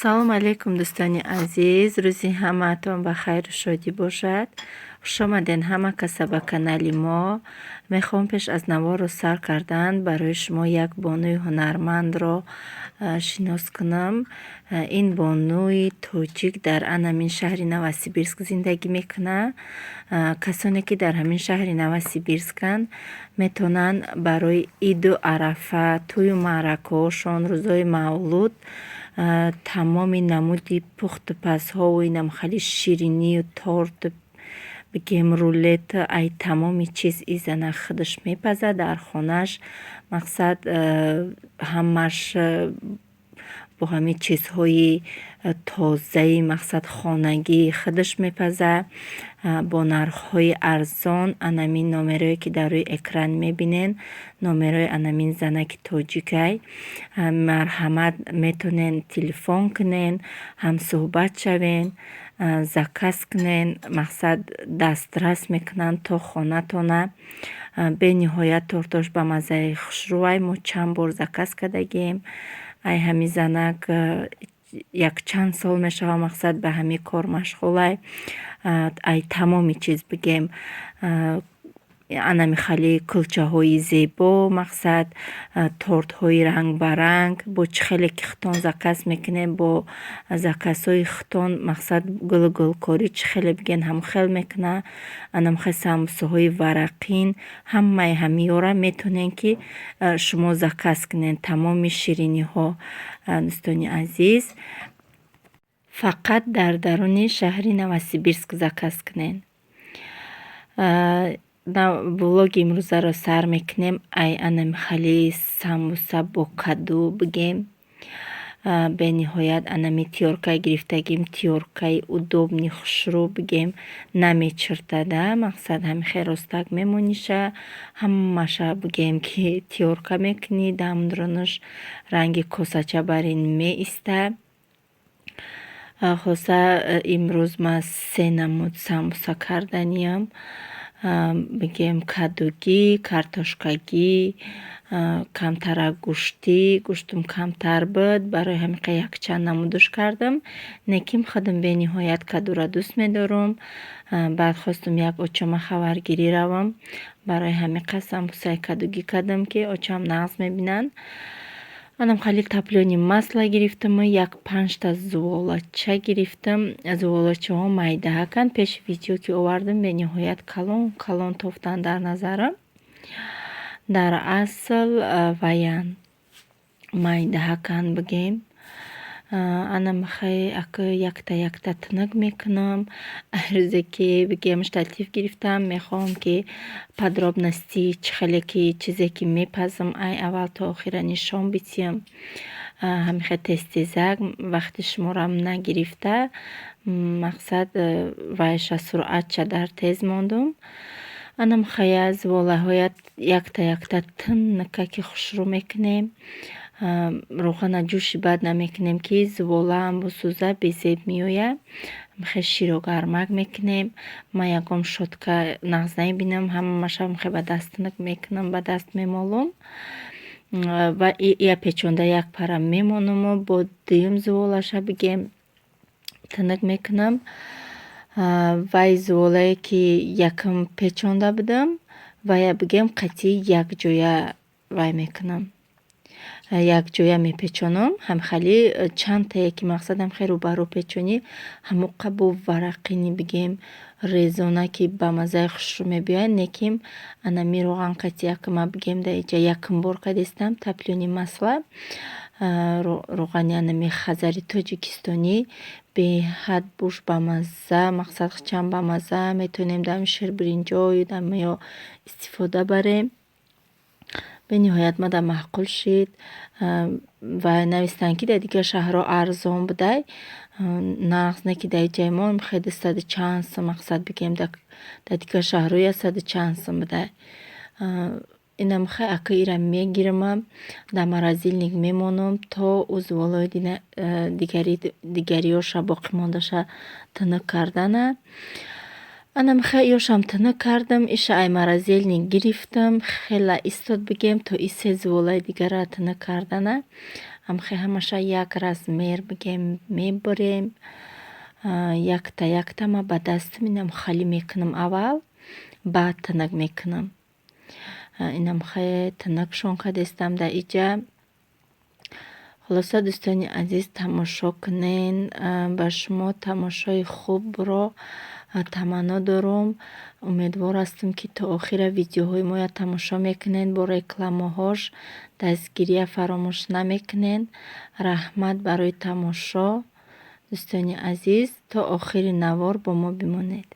Салом алейкум, дӯстони азиз, рӯзи ҳамаатон ба хайру шодӣ бошад. Хушомадед ҳама каса ба канали мо. Мехоҳам пеш аз наворро сар кардан барои шумо як бонуи ҳунармандро шинос кунам. Ин бонуи тоҷик дар анамин шаҳри Новосибирск зиндагӣ мекунад. Касоне ки дар ҳамин шаҳри Новосибирсканд, метавонанд барои иду арафа, тӯю маъракаҳошон, рӯзҳои мавлуд тамоми намуди пухту пазҳову инам хеле ширинию торту, бигем, рулет, ай тамоми чиз и зана худаш мепазад дар хонааш. Мақсад, ҳамаш бо ҳамин чизҳои тозаи, мақсад, хонагии худаш мепазад бо нархҳои арзон. Анамин номерое ки дар рӯи экран мебинен, номерои анамин занаки тоҷикай. Марҳамат, метавонен телефон кунен, ҳамсӯҳбат шавен, заказ кунен. Мақсад, дастрас мекунанд то хонатона. Бениҳоят тортош ба маззаи хушрӯвай. Мо чанд бор заказ кардагием ай ҳамин занак. Якчанд сол мешавад, мақсад, ба ҳамин кор машғулай. Ай тамоми чиз, бигем, анами хеле кулчаҳои зебо, мақсад, тортҳои рангбаранг, бо чӣ хеле ки худтон заказ мекунем, бо заказҳои худтон, мақсад, гулу гулкорӣ, чӣ хеле бигӯен, ҳамон хел мекунад. Анамхел самбусаҳои варақин, ҳамаи ҳамиёра метавонем ки шумо заказ кунед. Тамоми шириниҳо, дӯстони азиз, фақат дар даруни шаҳри Новосибирск заказ кунед. Влоги имрӯзаро сар мекунем ай анами хеле самбуса бо каду, бигем. Бениҳоят анами тёрка гирифтагим, тёркаи удобный, хушрӯ, бигем, намечиртада. Мақсад, ҳами хел ростак мемониша ҳамаша, бигем, ки тёрка мекунӣ, дамдронаш ранги косача барин меиста. Хулоса, имрӯз ман се намуд самбуса карданиям, бигем, кадугӣ, картошкагӣ, камтарак гӯштӣ. Гӯштум камтар буд, барои ҳамин қа якчанд намудуш кардам. Лекин худам бениҳоят кадура дӯст медорам. Баъд хостум як очама хабаргирӣ равам, барои ҳамин қа самбусаи кадугӣ кардам, ки очам нағз мебинанд. Анам хеле топлёный масло гирифтаму як панҷта зуволача гирифтам. Зуволачаҳо майдаҳаканд. Пеши видео ки овардам, бениҳоят калон калон тофтанд дар назарам. Дар асл ваян майдаҳаканд, бигем. Анам хе ака якта якта тунук мекунам. Рӯзе ки, бигем, штатив гирифтам, мехоҳам, ки подробности чӣ хеле ки чизе ки мепазам, ай аввал то охира нишон бидиҳам. Ҳамин хел тез тезак вақти шуморам нагирифта, мақсад, вайша суръатша дар тез мондум. Анам хая зуволаҳоя якта якта тунукаки хушрӯ мекунем. Равғана ҷӯши бад намекунем, ки зуволаам бисӯза, безеб меояд. Хел широгармак мекунем. Ман ягон щётка нағз намебинам, ҳамаашам хел ба даст тунук мекунам, ба даст мемолам ва я печонда як пара мемонаму бо дуюм зуволаша, бигем, тунук мекунам. Вай зуволае ки якум печонда будам, вая, бигем, қатъи якҷоя вай мекунам, якҷоя мепечонам. Ҳамхеле чандтае ки, мақсадам, хел рӯбарӯ печонӣ, ҳамоқа бо варақини, бигем, резона, ки ба маззаи хушрӯ мебиёяд. Лекин анами равған қатъи, бигем, дар инҷа якум бор кардистам топлёный масло, равғани анами Хазари тоҷикистонӣ, беҳад буш бамазза, мақсад, чанд бамазза. Метавонем дар ширбиринҷою дар ё истифода барем. Бениҳоят мада маъқул шид. Ва навистанд, ки дар дигар шаҳрҳо арзон будай, нағз не, ки дар инҷаи мо хел дусаду чанд сум, мақсад, бигем, дар дигар шаҳрҳо яксаду чанд сум будай. Инам хай ака ира мегирамам, дар морозильник мемонам, то ӯ зуволаҳои дигариёша боқимондаша тунук кардана. Анам хай ёшам тунук кардам, иша ай морозильник гирифтам, хела истод, бигем, то и се зуволаи дигара тунук кардана. Ҳамхе ҳамаша як размер бигем мебурем. Якта якта ма ба дастам инам халӣ мекунам аввал, баъд тинак мекунам. Инамхе тинакшон кардестам дар иҷа. Хулоса, дӯстони азиз, тамошо кунен. Ба шумо тамошои хубро таманно дорум. Умедвор ҳастам, ки то охира видеоҳои моя тамошо мекунен, бо рекламаҳош дастгирия фаромӯш намекунен. Раҳмат барои тамошо. Дӯстони азиз, то охири навор бо мо бимонед.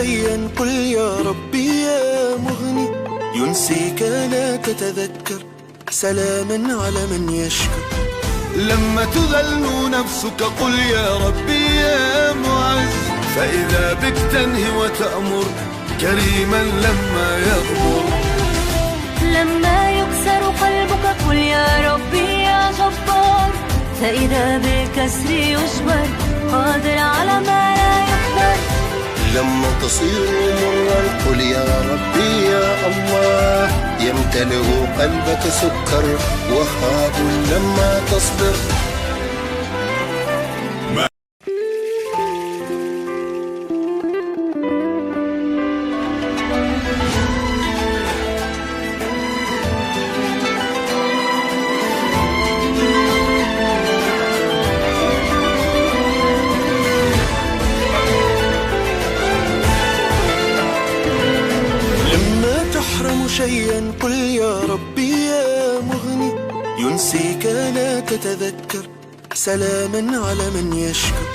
شيئا قل يا ربي يا مغني ينسيك لا تتذكر سلاما على من يشكر. لما تذل نفسك قل يا ربي يا معز فإذا بك تنهي وتأمر كريما لما يغمر. لما يكسر قلبك قل يا ربي يا جبار فإذا بالكسر يجبر قادر على ما لا يقدر. لما تصير مرا قل يا ربي يا الله يمتلئ قلبك سكر وهاب لما تصبر. شيئا قل يا ربي يا مغني ينسيك لا تتذكر سلاما على من يشكر.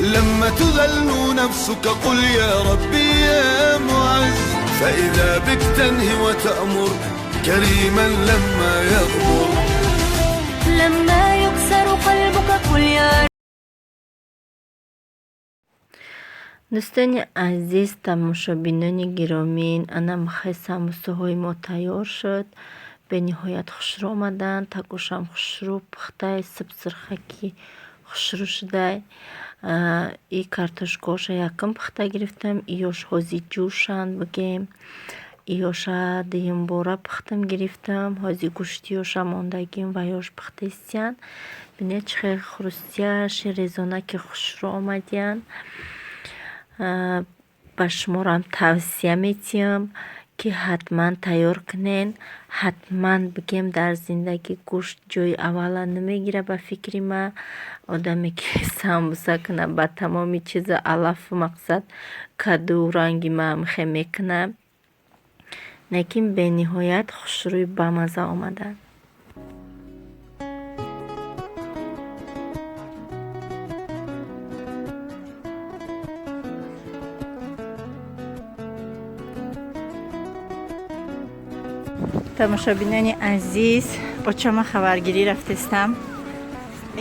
لما تذل نفسك قل يا ربي يا معز فإذا بك تنهي وتأمر كريما لما يغمر. لما يكسر قلبك قل يا. Дӯстони азиз, тамошобинони гиромӣ, ана махай самбусаҳои мо тайёр шуд. Бениҳоят хушрӯ омаданд, тагошам хушрӯ пухтай, сибсирхаки хушрӯ шудай. И картошкаҳоша якум пухта гирифтам, иёш ҳози ҷӯшанд бигем. Иёша дуюмбора пухтам гирифтам, ҳози гӯштиёша мондагим ва ёш пухтаистиянд. Бинед чӣ хел хрустящ, резонаки хушрӯ омадиянд. Ба шуморам тавсия метиҳам, ки ҳатман тайёр кунен. Ҳатман бигем дар зиндагӣ гӯшт ҷои аввала намегирад ба фикри ман. Одаме ки самбуса кунад ба тамоми чиза алафу мақсад каду ранги ман мехе мекунад. Лекин бениҳоят хушрӯи бамаза омаданд. Тамошобинони азиз, очама хабаргирӣ рафтестам.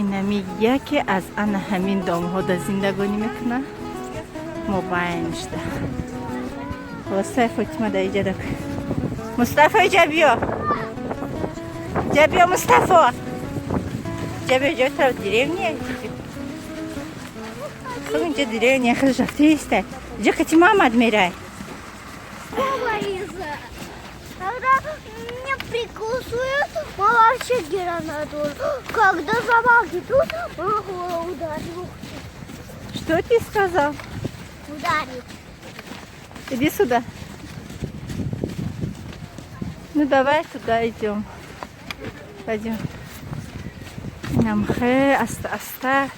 Инами яке аз ана ҳамин домҳо да зиндагонӣ мекунад. Мобайн шуда. Хулосаи Фотима да иҷа дак. Мустафо иҷа биё. Иҷа биё Мустафо. Иҷа биё, ҷои тараф деревня. Хуб инҷа деревня хеле рафтеста. Иҷа кати Мамад мерай. Прикусывают, вообще гранату. Когда собаки тут, он ударил. Что ты сказал? Ударил. Иди сюда. Ну давай туда идем. Пойдем. Намхе аста аста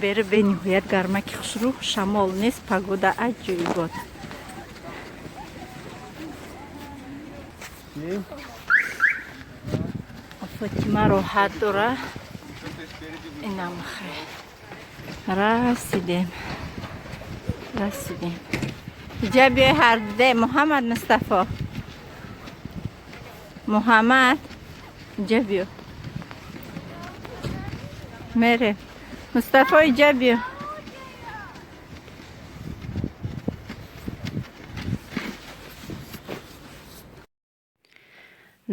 бери бениҳоят гармаки хушрӯ, шамол нест, погода аҷоибот. Фотима роҳат дора. Инамхе расидем, расидем. Иҷа биёй ҳарде Муҳаммад Мустафо. Муҳаммад иҷа биё. Мерем. Мустафо иҷа биё.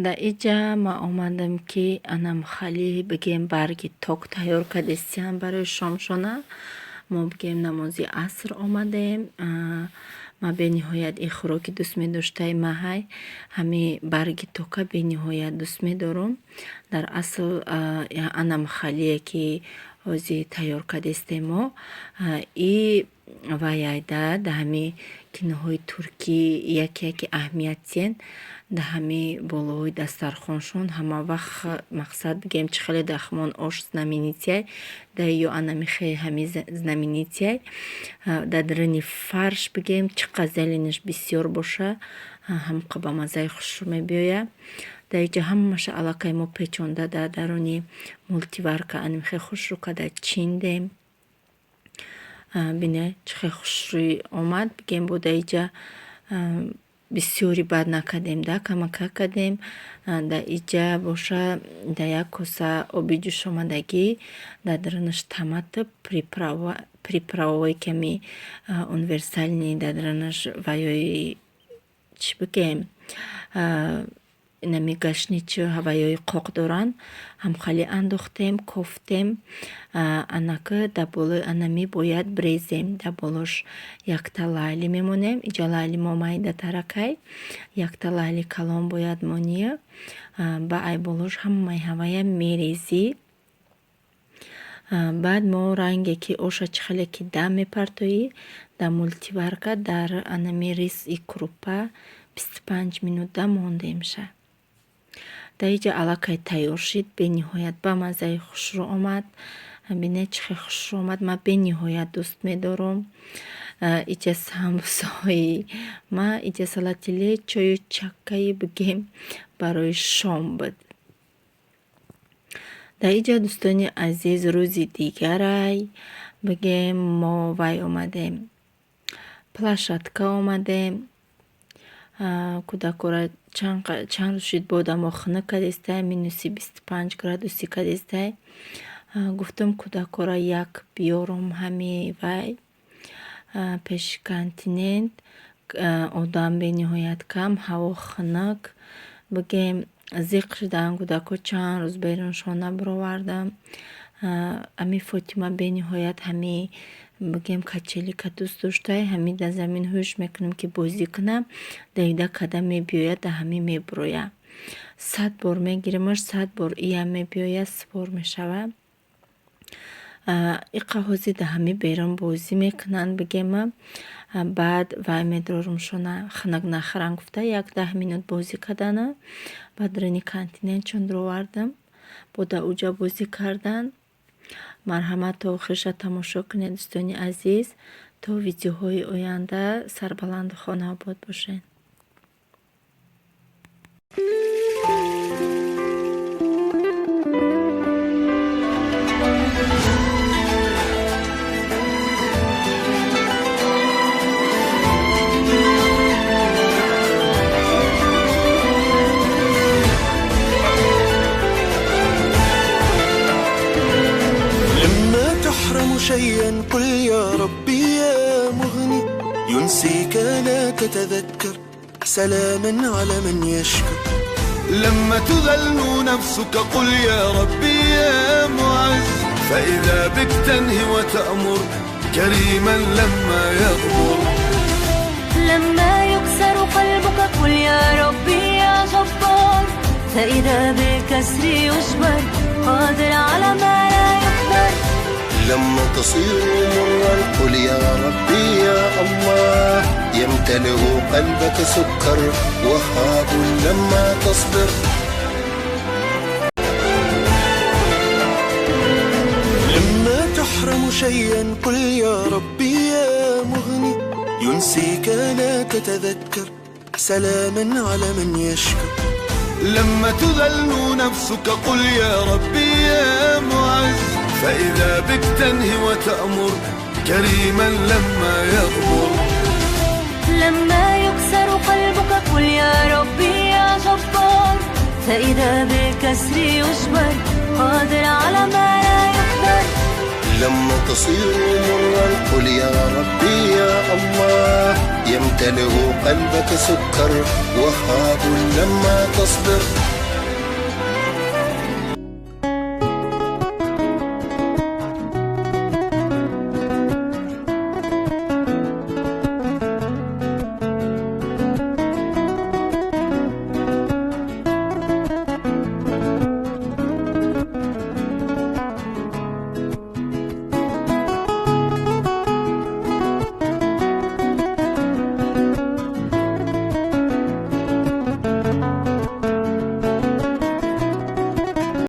Дар иҷа ман омадам, ки анамхали бигем, барги ток тайёр кардестиям барои шомшона. Мо, бигем, намози аср омадем. Ман бениҳоят ин хӯроки дӯст медоштаи маҳай, ҳами барги тока бениҳоят дӯст медорам. Дар асл анамхалие, ки ҳозир тайёр кардестем мо, и ваяйда да ҳами киноҳои туркӣ яке яке аҳамият тиен, да ҳами болоҳои дастархоншон ҳама вақт. Мақсад, бигем, чӣ хеле дахмон ош знаменитый, да ё анамихе ҳами знаменитый. Дар даруни фарш, бигем, чӣ қадр зелень аш бисёр боша, ҳамқа ба маззаи хушрӯ мебиёяд. Дар иҷа ҳамаша аллакай мо печонда, дар даруни мультиварка анимихе хушрӯ карда чиндем. Бине, чӣ хел хушрӯй омад. Бигем, бо дар иҷа бисёри бад накардем, да камакак кардем. Дар иҷа боша, дар як коса оби ҷӯшомадагӣ дар дарунаш томату приправаҳое, ками универсальный, дар дарунаш ваёи, чӣ бигем, инами гашничу ҳаваёи қоқ доранд, ҳамхали андохтем, кофтем. Анака дар болои анами бояд брезем. Дар болош якта лайли мемонем. Иҷа лайли мо майдатаракай, якта лайли калон бояд монӣ. Ба ай болош ҳамаи ҳавая мерезӣ. Баъд мо ранге, ки оша чӣ хеле ки дам мепартоӣ дар мультиварка, дар анами рис и крупа 25 минута мондемша. Дар иҷа аллакай тайёр шид, бениҳоят ба маззаи хушрӯ омад. Бинед, чӣ хел хушрӯ омад. Ман бениҳоят дӯст медорам. Иҷа самбусаҳои ма, иҷа салати лечою чаккаи, бигем, барои шом буд. Дар иҷа, дӯстони азиз, рӯзи дигарай, бигем, мо вай омадем, площадка омадем. Кӯдакора чанд рӯз шуд, бодамо хунук кардестай, минуси 25 градусӣ кардестай. Гуфтам, кӯдакора як биёрам ҳами вай пеши континент. Одам бениҳоят кам, ҳаво хунук, бигем, зиқ шудаанд кӯдако. Чанд рӯз беруншон набаровардам. Ами Фотима бениҳоят ҳами, бигем, качели ка дӯст доштай. Ҳами дар замин ҳуш мекунем, ки бозӣ кунам, давида када мебиёяд, да ҳами мебурояд. 100 бор мегиримаш, 100 бор иям мебиёяд, сувор мешавад. Иқа ҳозир да ҳами берун бозӣ мекунанд, бигема. Баъд вай медорумшона, хунук нахӯранд гуфта, як 10 минут бозӣ кардана, баъд даруни континентшон дуровардам, бо дар уҷа бозӣ карданд. Марҳамат, то охириша тамошо кунед, дӯстони азиз. То видеоҳои оянда сарбаланду хонаобод бошед. لما تحرم شيئا قل يا ربي يا مغني، ينسيك لا تتذكر، سلاما على من يشكر. لما تذل نفسك قل يا ربي يا معز، فإذا بك تنهي وتأمر كريما لما يغمر. لما يكسر قلبك قل يا ربي يا جبار، فإذا بالكسر يجبر، قادر على ما لا يقدر. لما تصير مرا قل يا ربي يا الله، يمتلئ قلبك سكر، وهاب لما تصبر. لما تحرم شيئا قل يا ربي يا مغني، ينسيك لا تتذكر، سلاما على من يشكر. لما تذل نفسك قل يا ربي يا معز، فإذا بك تنهي وتأمر كريما لما يغمر. لما يكسر قلبك قل يا ربي يا جبار، فإذا بالكسر يجبر، قادر على ما لا يقدر. لما تصير مرا قل يا ربي يا الله، يمتلئ قلبك سكر وهاب لما تصبر.